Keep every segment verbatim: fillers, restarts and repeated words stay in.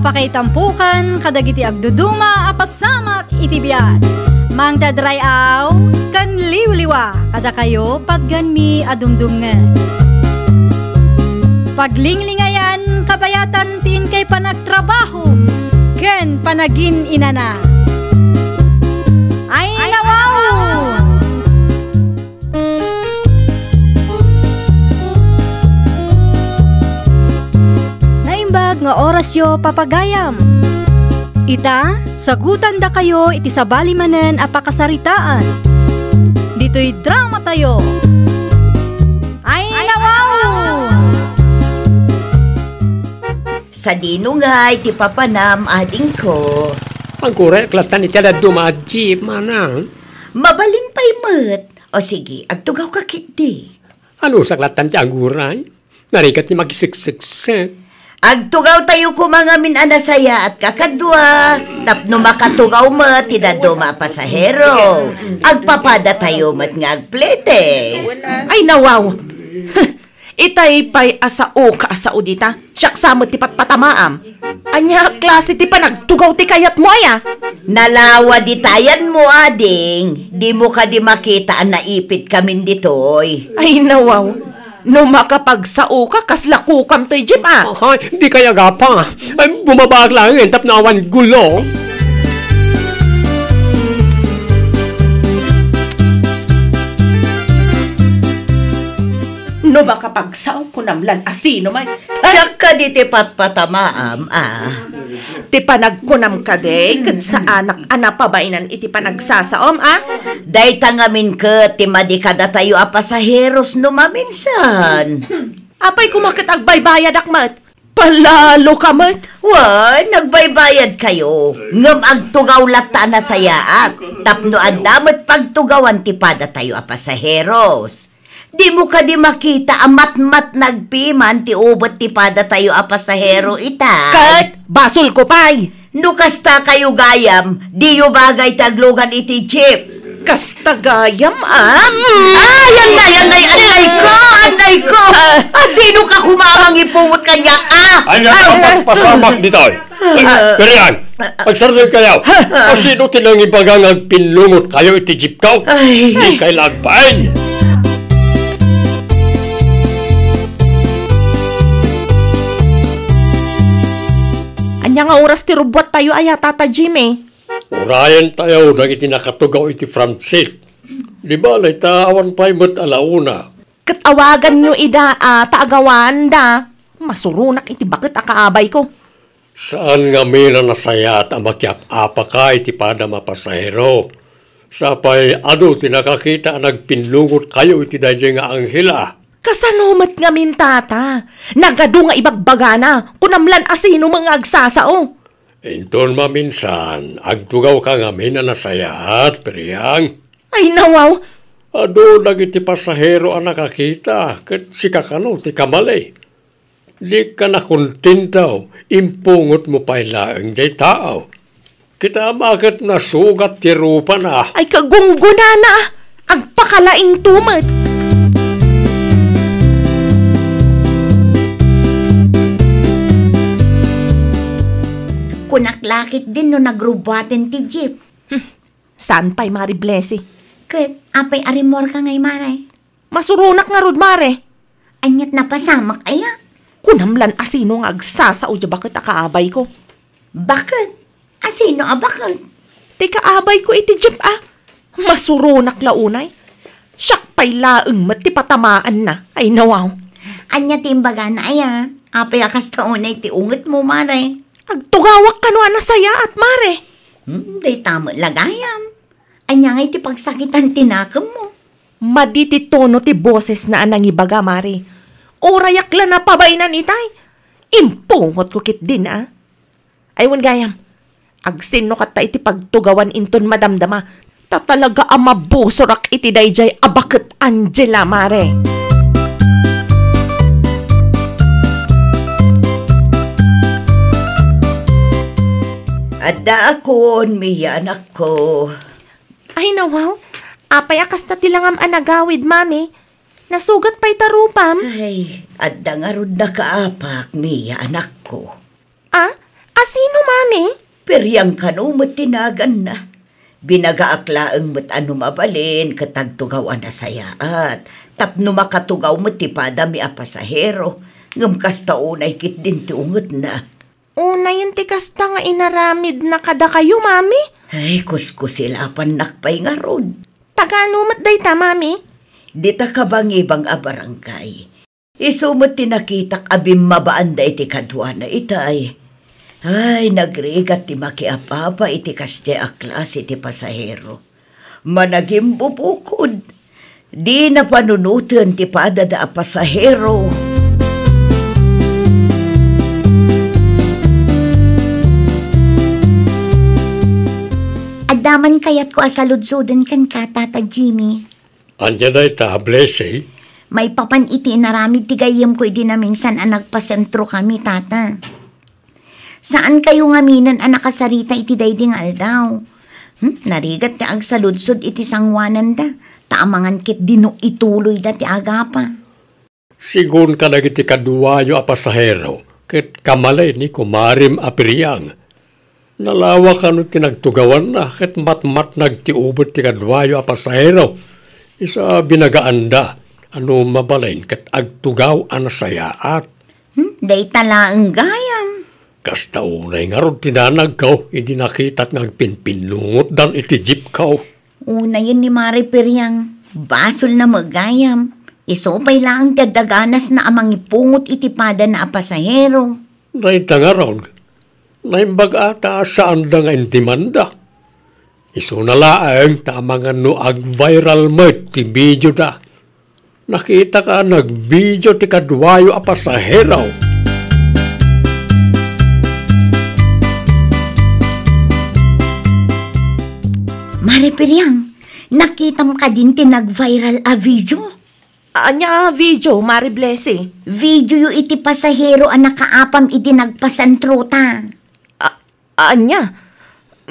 Pakaitampokan kadagiti agduduma a pasamak iti biag. Mangted ray-aw ken liwliwa kadakayo patgenmi a dumdumngeg. Paglinglingayan kabayatan ti inkay panagtrabaho ken panagin-inana. Ay, nawaw! Naimbag nga orasyo, papagayam. Ita, sagutandakayo iti sabali manen a pakasaritaan. Ditoy dramatayo. Ay, nawaw! Sadino ngay ti papanam, adingko? Agguray ak lattan iti dadduma a jeep, manang. Mabalin pay met. O sige, agtugawka ketdi. Anusak lattan ti agguray? Narigat ti makiseksek. Agtugawtayo koma ngamin a nasayaat kakadua, tapno makatugaw met ti dadduma a pasahero. Agpapadatayo met nga agplete. Ay, nawaw! Itay pay a saoka a sao dita. Siak sa met ti patpatamaam. Ania a klase ti panagtugaw ti kayatmo, aya? Nalawa ditayanmo, ading. Dimo kadi makita a naipitkamin ditoy? Ay, nawaw. No makapagsaoka, kasla kukam toy jeep, a. Ay, dikay agapa. Ay, bumabaak laeng tapno awan gulo. No makapagsaok, kunam lan a sino may. Siak kadi ti patpatamaam, a. Ti panagkunam kadi, ket saanak a napabaenan iti panagsasaom, a. Dayta ngamin ket ti madi kadatayo a pasaheros no maminsan. Apay koma ket agbaybayadak met? Palaloka met? Wen, nagbaybayadkayo. Ngem agtugaw latta a nasayaat, tapno adda met pagtugawan ti padatayo a pasaheros. Dimo kadi makita a matmatnag piman ti ubet ti padatayo a pasahero ita? Ket basolko pay. No kastakayo gayam, diyo bagay ti aglugan iti jeep. Kasta gayam, a? Ay, annay, annay, annay ko, annay ko! A, sino ka koma a mangipungot kaniak, a? Ay, ay, ay, paspasamak ditoy. Ay, Perian, agsardengkayo. A, sino ti nangibaga nga agpinlungotkayo iti jeepko? Ay. Dikay la agbain. Ania nga oras ti rubbuattayo aya, Tata Jimmy? Urayentayo dagiti nakatugaw iti Francis. Di bale ta awan pay met a la una. Ket awaganyo ida, a, ta agawaanda. Masuronak iti baket a kaabayko. Saan ngamin a nasayaat a makiap-apaka iti padam a pasahero. Sapay adu ti nakakita a nagpinlungotkayo iti daydiay nga anghel, a. Kasano met ngamin, Tata? Nagadu nga ibagbagana, kunam lan a sino met nga agsasao. Inton maminsan, agtugawka ngamin a nasayaat, Periang. Ay, nawaw! Adu dagiti pasahero a nakakita, ket sika kano ti kamali. Dika nakontento, impungotmo pay laeng diay tao. Kita a baket nasugat ti rupana. Ay, kagunggonana, agpakalaingto met. Kunak la ketdin no nagrubbuaten ti jeep. Hmm, saan pay, Mari Blessy? Ket, apay a rimmuarka ngay, Mare? Masuronak ngarud, Mare. Aniat napasamak aya? Kunam lan a sino nga agsasao diay baket a kaabayko. Baket? A sino a baket? Ti kaabayko iti jeep, a. Masuronak la unay. Siak pay laeng met ti patamaanna. Ay, nawaw. Ania ti imbagana aya? Apay a kasta unay ti ungetmo, Mare? Agtugawak kano a nasayaat, Mare. Hmm, dayta met la gayam. Ania ngay ti pagsakitan ti nakemmo? Madi ti tono ti bosesna a nangibaga, Mare. Urayak la napabaenan itay. Impungotko ketdin, a. Ay, wen gayam. Agsinnokatta iti pagtugawan inton madamdama. Ta talaga a mabusorak iti daydiay a baket, Angela, Mare. Addaakon, Mia, anakko. Ay, nawaw. Apay a kasta ti langam a nagawid, Mami? Nasugat pay ta rupam? Ay, adda ngarud nakaapak, Mia, anakko. A? Asino, Mami? Periang kano met ti naganna. Binagaak laeng met a no mabalin ket agtugaw a nasayaat, tapno makatugaw met ti padami a pasahero, ngem kasta unay ketdin ti ungetna. Unayen ti kasta nga inaramidna kadakayo, Mami? Ay, kuskusilapannak pay ngarud. Tagano met dayta, Mami? Dita kabangibang a barangay. Isu met ti nakitak a bimmabaanda iti kaduana itay. Ay, nagrigat ti makiapapa iti kasdiay a klase ti pasahero. Managimbubukod. Dina panunoten ti padada a pasahero. Adda man kayatko a saludsoden kenka, Tata Jimmy. Ania dayta, Blessy? Maipapan iti inaramid ti gayyemko idi naminsan a nagpasentrokami, Tata. Saankayo ngaminen a nakasarita iti daydi nga aldaw. Hmm, narigat ti agsaludsod iti sangoananda, ta amangan ketdi no ituloyda ti agapa. Sigun kadagiti kaduayo a pasahero, ket kamali ni kumarem a Periang. Nalawa kano ti nagtugawanna, ket matmatnag ti ubet ti kaduayo a pasahero. Isu a binagaanda, a no mabalin ket agtugaw a nasayaat. Hmm, dayta laeng gayam. Kasta unay ngarud ti nanagko, idi nakitak nga agpinpinnungotdan iti jeepko. Unayen ni Mare Periang, basolna met gayam. Isu pay laeng ti adda ganasna a mangipungot iti padana a pasahero. Dayta ngarud, naimbag a ta saanda nga indimanda. Isuna laeng ta amangan no ag-viral met ti videoda. Nakitak a nagvideo ti kaduayo a pasahero. Mare Periang, nakitam kadin ti nag-viral a video? Ania a video, Mare Blessy? Videoyo iti pasahero a nakaapam idi nagpasentrota. A-, ania?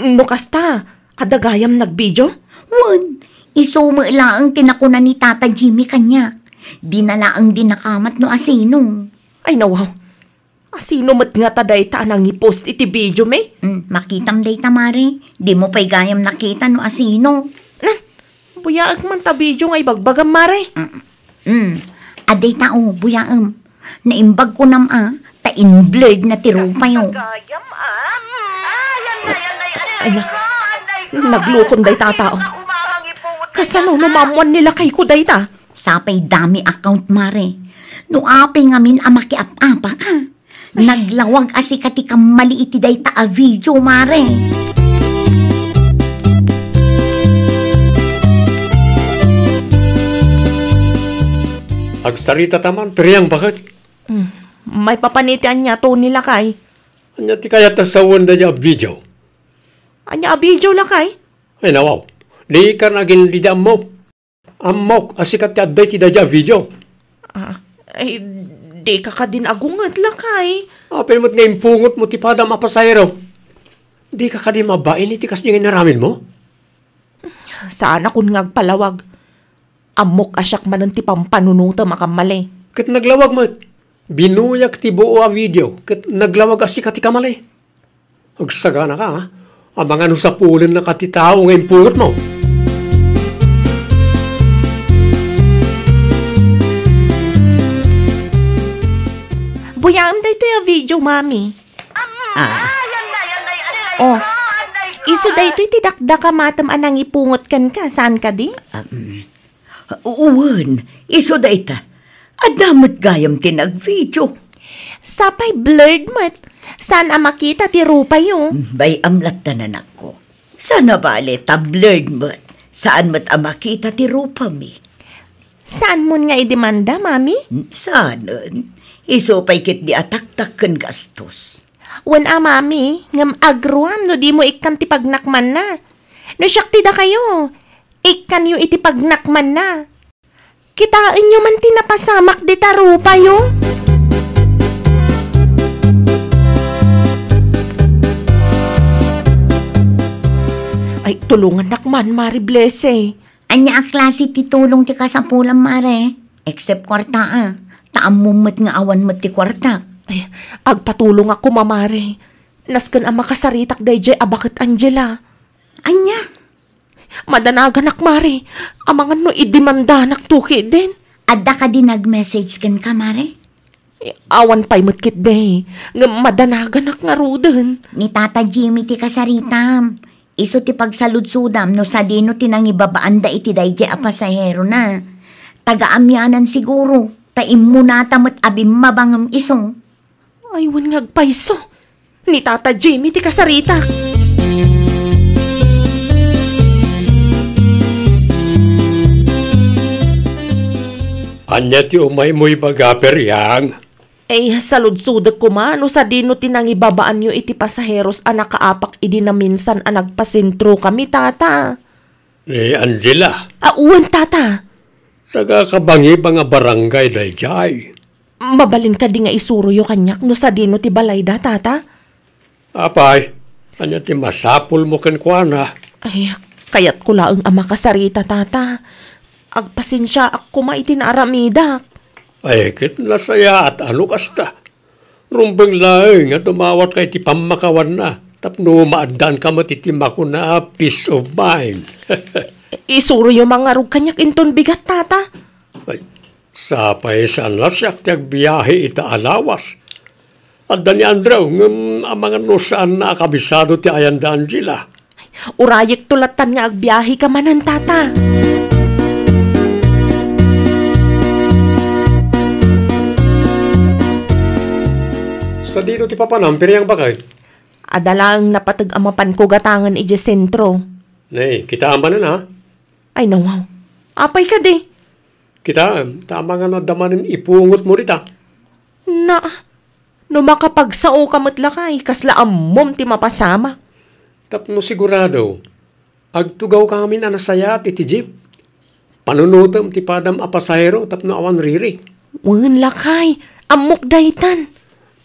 No kasta, adda gayam nagvideo? Wen, isu met laeng ti nakuna ni Tata Jimmy kaniak. Dina laeng dinakamat no asino. Ay, nawaw. Asino met ngata dayta a nangipost iti video, mi? Mm, makitam dayta, Mare. Dimo pay gayam nakita no asino. Na, buyaek man ta video nga ibagbagam, Mare. Mm, mm. Adayta, o, buyaem. Naimbag kunam a, ta in-blurred na ti rupayo. Ay na, naglukon dayta a tao. Kasano no maammuan ni lakayko dayta? Sapay dami account, Mare. No apay ngamin a makiap-apaka. Naglawag a sika ti kammali iti dayta a video, Mare. Agsarita ta man, Periang, baket? Hmm. Maipapan iti ania, Tony, lakay? Ania ti kayat a sawen dayta a video? Ania a video, lakay? Ay, nawaw. Di ka nagin dida ammo. Ammok a sika ti adda iti dayta a video. Ah, ay, di ka kadin agunget, lakay. Apay met nga impungotmo ti padam a pasahero? Di ka kadi mabain iti kasdi nga inaramidmo? Saanakon nga agpalawag. Ammok a siak manen ti pampanunotem a kammali. Ket naglawag met. Binuyak ti buo a video ket naglawag a sika ti kammali. Agsaganaka, ha? Amangan no sapulennaka ti tao nga impungotmo. Buyaem daytoy a video, Mami. Ah. Oh, isu daytoy ti dakdakamatem a nangipungot kenka, saan kadi? Um, Wen, isu dayta. Adda met gayam ti nagvideo. Sapay blurred met. Saan a makita ti rupayo. Bay-am latta, nanakko. Saan a bale ta blurred met. Saan met a makita ti rupami. Saanmon nga idimanda, Mami? Saanen. Isu pay ketdi a taktak ken gastos. Wen a, Mami, ngem agruam no dimo ikkan ti pagnakmanna. No siak ti dakayo, ikkanyo iti pagnakmanna. Kitaenyo man ti napasamak dita rupayo. Ay, tulongannak man, Mare Blessy. Ania a klase ti tulong ti kasapulam, Mare? Except kuarta, a. Ta ammom met nga awan met ti kuartak. Ay, agpatulongak koma, Mare. Nasken a makasaritak daydiay a baket, Angela. Ania? Madanaganak, Mare. Amangan no idemandanak to ketdin. Adda kadi nag-message kenka, Mare? Eh, awan pay met ketdi. Ngem madanaganak ngaruden. Ni Tata Jimmy ti kasaritam. Isu ti pagsaludsodam no sadino ti nangibabaanda iti daydiay a pasaherona. Taga-amianan siguro, ta immunata met a bimmaba ngem isu. Ay, wen nga agpayso. Ni Tata Jimmy ti kasaritak. Ania ti umaymo ibaga, Periang? Ay, saludsodek koma no sadino ti nangibabaanyo iti pasaheros a nakaapak idi naminsan a nagpasentrokami, Tata. Ni Angela? Ah, wen, Tata. Taga-kabangiba nga barangay daydiay. Mabalin kadi nga isuroyo kaniak no sadino ti balayda, Tata? Apay, ania ti masapulmo kenkuana? Ay, kayatko laeng a makasarita, Tata. Agpasensiaak koma iti naaramidak. Ay, ket nasayaat a no kasta. Rumbeng laeng nga dumawatka iti pammakawanna tapno maaddaanka met iti makuna a peace of mind. Isuroyo man ngarud kaniak inton bigat, Tata. Ay, sapay saan la siak ti agbiahe ita a lawas. Adda ni Andrew, ngem amangan no saanna a kabisado ti ayan da Angela. Urayekto lattan nga agbiaheka manen, Tata. Sadino ti papanam, Periang, baket? Adda laeng napateg a mapanko gatangen idiay sentro. Ne, kitaem manen, ha? Ay, nawaw. Apay kadi? Kitaem, ta amangan no adda manen ipungotmo dita. Na, no makapagsaoka met lakay, kasla ammom ti mapasamak. Tapno sigurado, agtugawka ngamin a nasayaat iti jeep. Panunotem ti padam a pasahero tapno awan riri. Wen lakay, ammok daytan.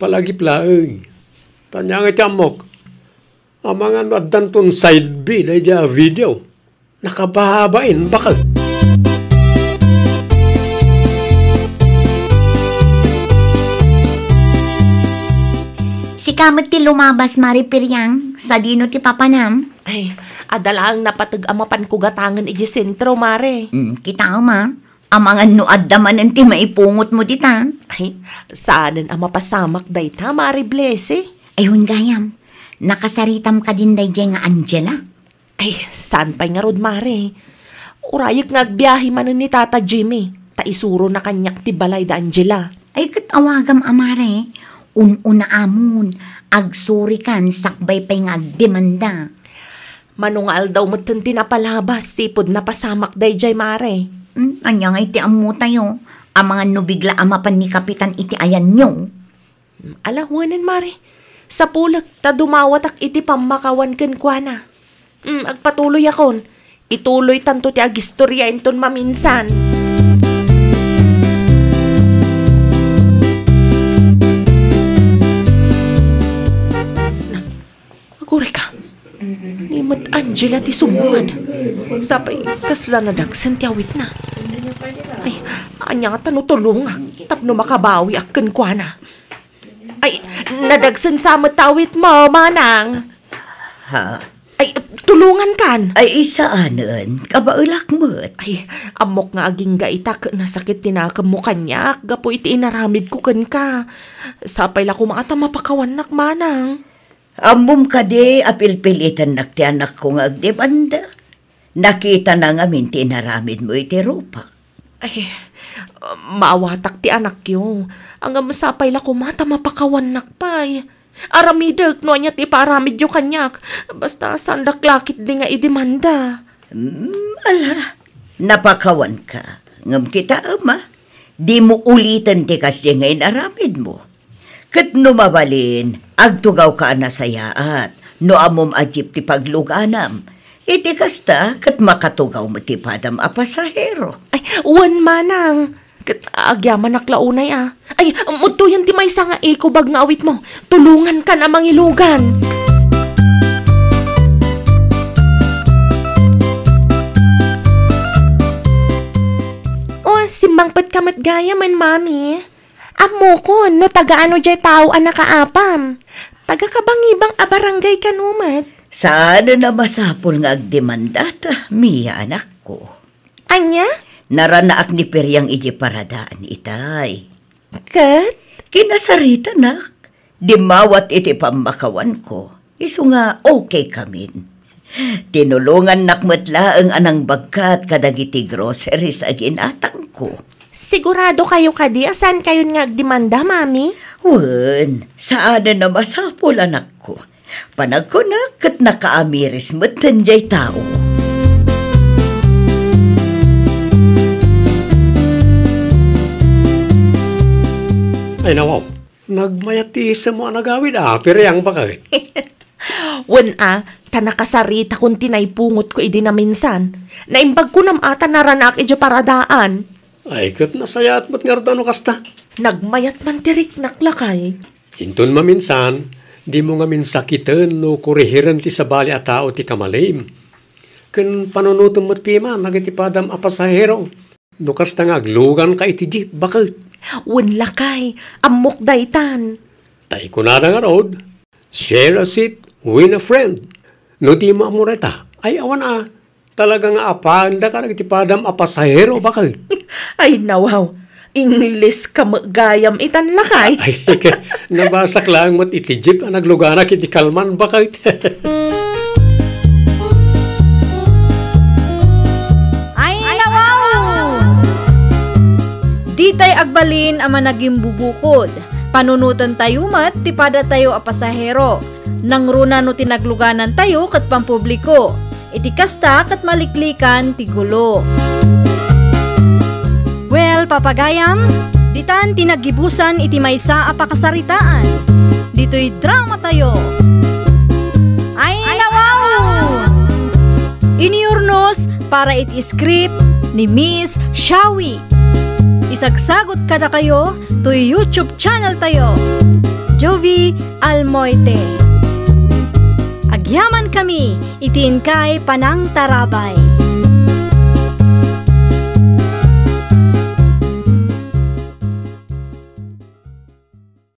Palagip laeng. Ta ania ngay ti ammok? Amangan no addanton side B daydiay a video. Nakababain, baket. Sika met ti lumabas, Mare Periang. Sadino ti papanam? Ay, adda laeng napateg a mapanko gatangen idiay sentro, Mare. Mm, kitaem a. Amangan no adda manen ti maipungotmo dita. Ay, saanen a mapasamak dayta, Mare Blessy. Ay, wen gayam. Nakasaritam kadin daydiay nga Angela. Ay, saan pay ngarud, Mare? Urayek nga agbiahe manen ni Tata Jimmy, ta isurona kaniak ti balay da Angela. Ay, ket awagam a, Mare. Un-unaamon, agsurikan sakbay pay nga agdemanda. Mano nga aldaw metten ti napalabas, sipud napasamak daydiay, Mare. Hmm, ania ngay ti ammotayo? Amangan no bigla a mapan ni Kapitan iti ayanyo. Ala, wenen, Mare. Sapulek ta dumawatak iti pammakawan kenkuana. Mm, agpatuloyakon. Ituloytanto ti agistoria inton maminsan. Na, agurayka. Ni met Angela ti sumungad. Sapay, kasla nadagsen ti awitna. Ay, ania ngata no tulongak tapno makabawiak kenkuana? Ay, nadagsen sa met ti awitmo, manang. Ha? Ay, tulongankan. Ay, saanen. Kabaelak met. Ay, ammok nga agingga ita ket nasakit ti nakemmo kaniak gapu iti inaramidko kenka. Sapay la koma ta mapakawannak, manang. Ammom kadi a pilpilitennak ti anakko nga agdemanda? Nakitana ngamin ti inaramidmo iti rupak. Ay, maawatak ti anakyo. Ngem sapay la koma ta mapakawannak pay. Aramidek no ania ti ipaaramidyo kaniak. Basta saandak la ketdi nga idemanda. Hmm, ala, napakawanka. Ngem kitaem a, dimo uliten ti kasdiay nga inaramidmo. Ket no mabalin, agtugawka a nasayaat no ammom a jeep ti pagluganam. Iti kasta, ket makatugaw met ti padam a pasahero. Ay, wen, manang. Ket agyamanak la unay a. Ay, mudtoyen ti maysa nga eco bag nga awitmo. Tulongankan a mangilugan. O, simmangpetka met gayam, Mami. Ammokon no taga ano diay tao a nakaapam. Taga-kabangibang a barangay kano met. Saan a masapul nga agdemandata, Mia, anakko. Ania? Naranaak ni Periang iti paradaan itay. Ket? Kinasaritanak. Dimmawat iti pammakawanko. Isu nga okay kamin. Tinulongannak met laeng a nangbagkat kadagiti groceries a ginatangko. Sigurado kayo kadi a saan kayon nga agdemanda, Mami? Wen, saan a masapul, anakko. Panagkunak ket nakaamiris met daydiay tao. Ay, nawaw. Nagmayat ti isem mo a nagawid, a, Periang, baket. Wen a, ta nakasaritakon ti naipungotko idi naminsan. Naimbag kunam a ta naranaak idiay paradaan. Ay, ket nasayaat met ngarud no kasta. Nagmayat man ti riknak, lakay. Inton maminsan, dimo ngamin sakiten no kurihiren ti sabali a tao ti kamalim. Ken panunotem met piman dagiti padam a pasahero. No kasta nga agluganka iti jeep, baket. Wen, lakay, ammok daytan. Ta ikunada ngarud, "Share a seat, win a friend." No dimo ammo dayta, ay awan a, talaga nga apaandaka dagiti padam a pasahero, baket. Ay, nawaw. Ingles ka met gayam itan, lakay. Ay, nabasak laeng met iti jeep a nagluganak iti kalman, baket. Ay, nawaw! Ditay agbalin a managimbubukod. Panunotentayo met ti padatayo a pasahero. Nangruna no ti nagluganantayo ket pampubliko. Iti kasta ket maliklikan ti gulo. Well, papagayam, ditan ti naggibusan iti maysa a pakasaritaan. Ditoy dramatayo. Ay, nawaw! Inurnos para iti script ni Miss Shawi. Isagsagut kadakayo toy YouTube channel tayo, Jovi Almoite. Agyaman kami iti inkay panangtarabay.